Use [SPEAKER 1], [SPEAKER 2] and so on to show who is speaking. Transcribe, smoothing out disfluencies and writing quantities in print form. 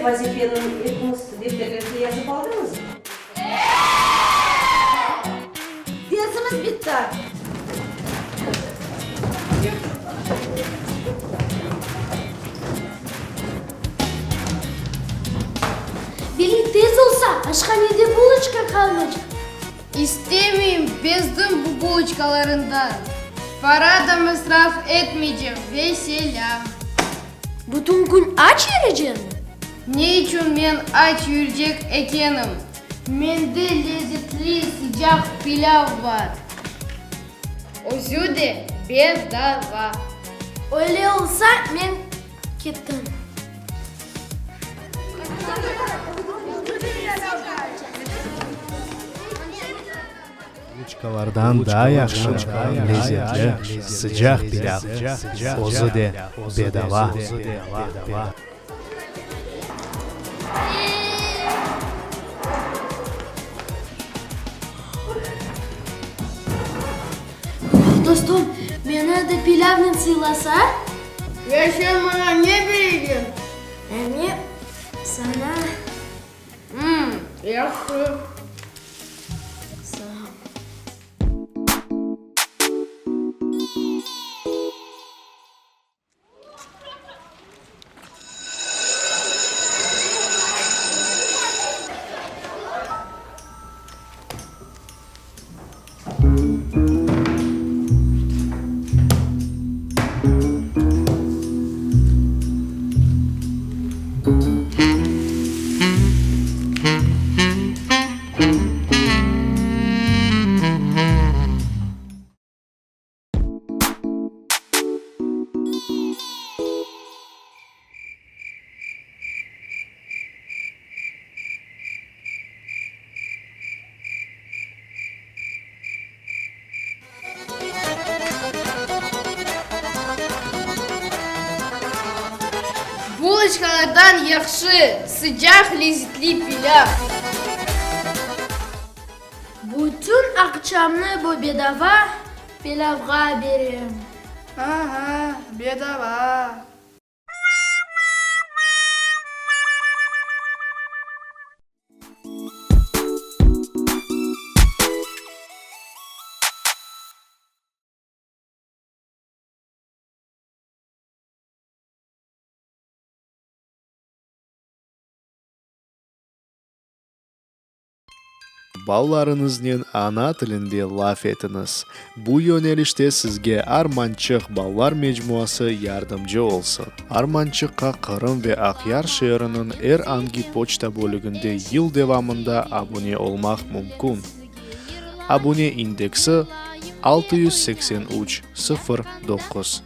[SPEAKER 1] Vazifeni epiñiz defterlerge yazıp aldıñızmı? Dersimiz bitti.
[SPEAKER 2] Veli, tez olsa, aşhanede buloçka qalmaycaq.
[SPEAKER 3] İstemeyim, bezdim bu buloçkalarından. Para da masraf etmeycem, vesselâm.
[SPEAKER 2] Bütün kün aç yüreceñmi?
[SPEAKER 3] Ne içün men aç yürcek ekenim? Mende lezetli sıcaq pilâv bar. Özü de bedava.
[SPEAKER 2] Öyle olsa, men kettim.
[SPEAKER 4] Buloçkalardan daa yahşı, lezetli, sıcaq pilâv, özü de bedava.
[SPEAKER 2] Dostum, meni de pilâvnen sıylasa?
[SPEAKER 3] Ya sen maña ne bereceñ?
[SPEAKER 2] Men saña.
[SPEAKER 3] Mmm, yahşı.
[SPEAKER 2] Sağ ol.
[SPEAKER 3] Buloçkalardan yahşı, sıcaq, lezetli pilâv.
[SPEAKER 2] Bütün aqçamnı bu bedava pilâvğa berem.
[SPEAKER 3] Aha, bedava.
[SPEAKER 4] Balalarıñıznen ana tilinde laf etiñiz. Bu yönelişte sizge Armançıq balalar mecmuası yardımcı olsun. Armançıqqa Qırım ve Aqyar şeeriniñ er angi poçta bölüginde yıl devamında abune olmaq mümkün. Abune indeksi, 683 09.